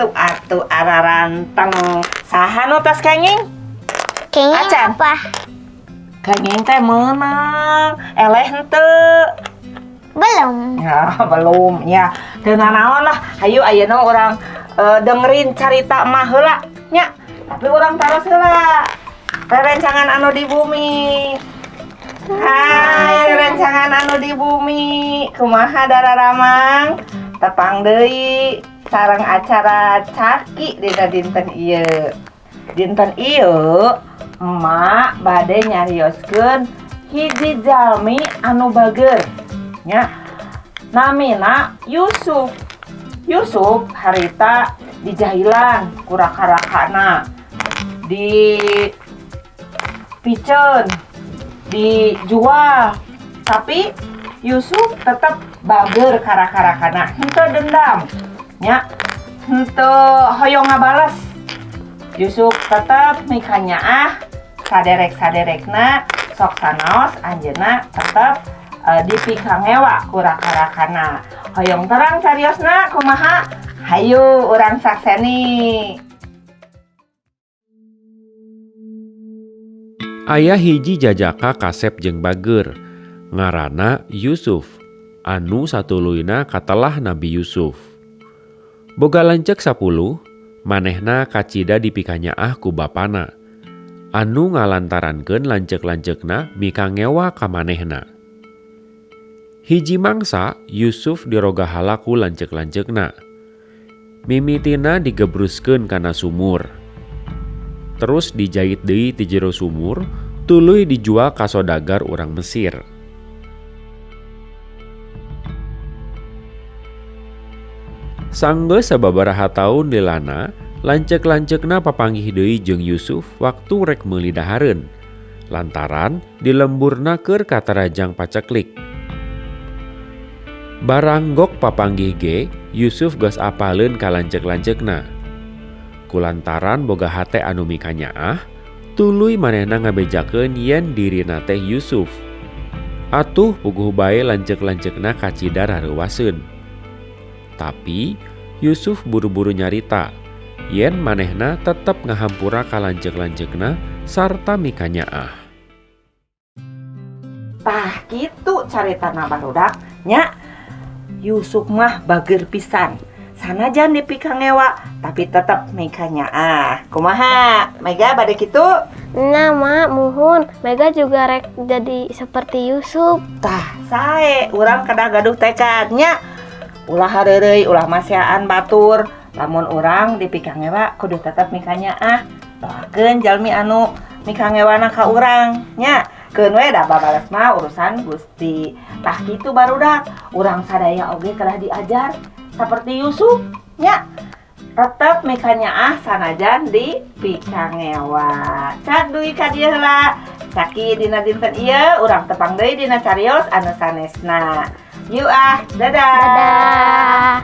Kitu atuh araranteng. Saha nu tos kenging? Kenging Acan. apa? Kenging teh meunang, eleh henteu. Belum. Ya, belum ya. Teu nanaon lah. Hayu ayeuna urang dengerin carita mah heula nya. Tapi urang taros heula. Rerencangan anu di bumi. Hai, rerencangan anu di bumi. Kumaha dararamang? Tepang deui sareng acara Caki dina dinten ieu. Dinten ieu emak bade nyarioskeun hiji jalmi anu bager nya, namina Yusuf. Yusuf harita dijahilan ku raka-rakana, di piceun, dijual, tapi Yusuf tetap bager ka raka-rakana, henteu dendam nya, henteu hoyong ngabales. Yusuf tetap mikanyaah saderek-saderekna. Sok sanaos anjeunna tetep dipikangewa ku raka-rakana. Hoyong terang cariosna kumaha? Hayu urang sakseni. Aya hiji jajaka kasep jeung bager, ngaranna Yusuf, anu satuluyna katelah Nabi Yusuf. Boga lanceuk 10, manehna kacida dipikanyaah ku bapana, anu ngalantarankeun lanceuk-lanceukna mikangewa ka manehna. Hiji mangsa Yusuf dirogahala ku lanceuk-lanceukna. Mimitina digebruskeun kana sumur. Terus dijait deui ti jero sumur, tuluy dijual ka sodagar urang Mesir. Sanggeus sababaraha taun lilana, lanceuk-lanceukna papanggih deui jeung Yusuf waktu rek meuli dahareun. Lantaran dilemburna keur katarajang paceklik. Baranggok papanggih ge, Yusuf geus apaleun ka lanceuk-lanceukna. Kulantaran boga hate anu mikanyaah, tuluy manehna ngabejakeun yen dirina teh Yusuf. Atuh puguh bae lanceuk-lanceukna kacida rareuwaseun. Tapi Yusuf buru-buru nyarita yen manehna tetep ngahampura ka lanceuk-lanceukna sarta mikanyaah. Tah kitu caritana barudak nya. Yusuf mah bager pisan. Sanajan dipikangewa tapi tetep mikanyaah. Kumaha? Mega bade kitu? Nah, Mak, muhun. Mega juga rek jadi seperti Yusuf. Tah, sae urang kedah gaduh tekadnya. Ulah hareureuy, ulah maseaan batur. Lamun urang dipikangewa kudu tetep mikanyaah. Doakeun jalmi anu mikangewana ka urang nya. Keun we da babales mah urusan Gusti. Tah kitu barudak, urang sadaya oge kedah diajar seperti Yusuf nya. Tetep mikanyaah sanajan dipikangewa. Cak dugi ka dieu heula. Caki dina dinten ieu urang tepang deui dina carios anu sanesna. Yuk ah, dadah. Dadah.